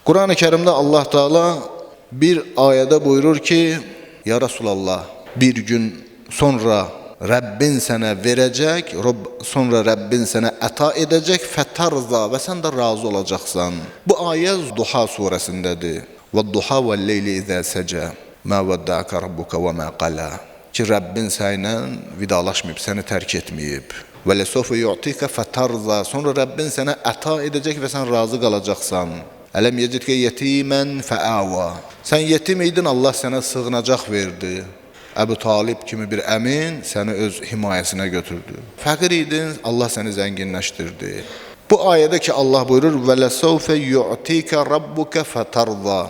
Quran-ı Kərimdə Allah Teala bir ayədə buyurur ki, ya Rasulallah, bir gün sonra Rəbbin sənə verəcək, sonra Rəbbin sənə əta edəcək, fətarza və sən də razı olacaqsan. Bu ayə Duha surəsindədir. Və duha və leyli izə səcə, mə vəddəəkə rabbuka və mə qalə. Ki Rəbbin sənlə vidalaşmayıb, səni tərk etməyib. Və lesofə yu'tika fətarza. Sonra Rəbbin sənə əta edəcək və sən razı qalacaqsan. Ələm yecidkə yetimən fəava. Sən yetim idin, Allah sənə sığınacaq verdi. Əbu Talib kimi bir əmin səni öz himayəsinə götürdü. Fəqir idin, Allah səni zənginləşdirdi. Bu ayədə ki Allah buyurur: "Və lesofə yu'tika rabbuka fətarza."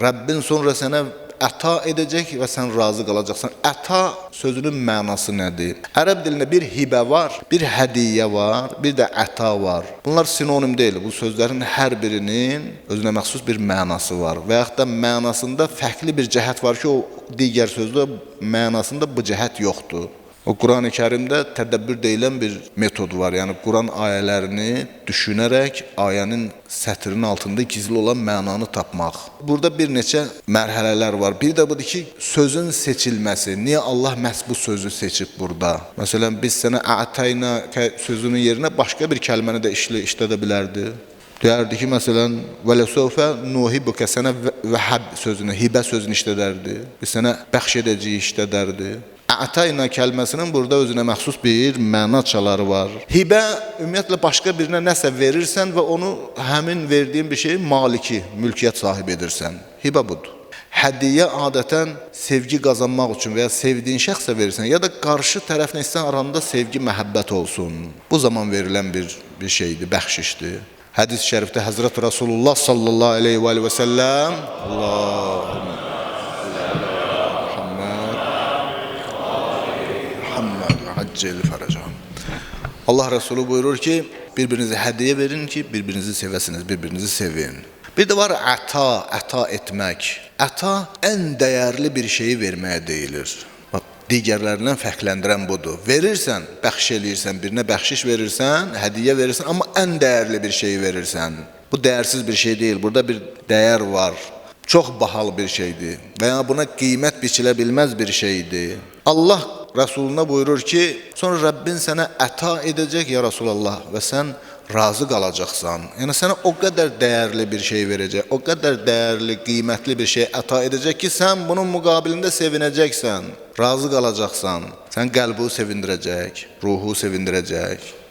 Rəbbin sonra sənə əta edəcək və sən razı qalacaqsan. Əta sözünün mənası nədir? Ərəb dilində bir hibə var, bir hədiyyə var, bir də əta var. Bunlar sinonim deyil. Bu sözlərin hər birinin özünə məxsus bir mənası var. Və yaxud da mənasında fərqli bir cəhət var ki, o digər sözdə mənasında bu cəhət yoxdur. O Quran-ı Kərimdə tədəbbür deyilən bir metod var. Yəni Quran ayələrini düşünərək ayənin sətrinin altında gizli olan mənanı tapmaq. Burada bir neçə mərhələlər var. Bir də budur ki, sözün seçilməsi. Niyə Allah məhz bu sözü seçib burada? Məsələn, biz sənə ətəyna sözünün yerinə başqa bir kəlməni də işlədə bilərdi. Deyərdi ki, məsələn, və ləsəufə nuhibuka, sənə vəhəb sözünü, hibə sözünü işlədərdi. Biz sənə bəxş edəcəyik işlədərdi. Ətayna kəlməsinin burada özünə məxsus bir məna çaları var. Hibə ümumiyyətlə başqa birinə nəsə verirsən və onu həmin verdiyin bir şeyin maliki, mülkiyyət sahibi edirsən. Hibə budur. Hədiyyə adətən sevgi qazanmaq üçün və ya sevdiyin şəxsə verirsən, ya da qarşı tərəflə istən aranda sevgi, məhəbbət olsun. Bu zaman verilən bir şeydir, bəxşişdir. Hədis-i şərifdə Həzrət Rasulullah sallallahu əleyhi və alihi və səlləm Allahümme Muhammed fərəcəm. Allah Resulü buyurur ki, birbirinize hədiyyə verin ki, birbirinizi sevəsiniz, birbirinizi sevin. Bir də var əta, əta etmək. Əta ən dəyərli bir şeyi verməyə deyilir. Bax, digərlərindən fərqləndirən budur. Verirsən, bəxş eləyirsən, birinə bəxşiş verirsən, hədiyyə verirsən, amma ən dəyərli bir şeyi verirsən. Bu dəyərsiz bir şey deyil, burada bir dəyər var. Çox bahalı bir şeydir və ya buna qiymət biçilə bilməz bir şeydir. Allah Rəsuluna buyurur ki, sonra Rəbbin sənə əta edəcək ya Rasulallah və sən razı qalacaqsan. Yəni sənə o qədər dəyərli bir şey verəcək, o qədər dəyərli, qiymətli bir şey əta edəcək ki, sən bunun müqabilində sevinəcəksən, razı qalacaqsan. Sən qəlbi sevindirəcək, ruhu sevindirəcək.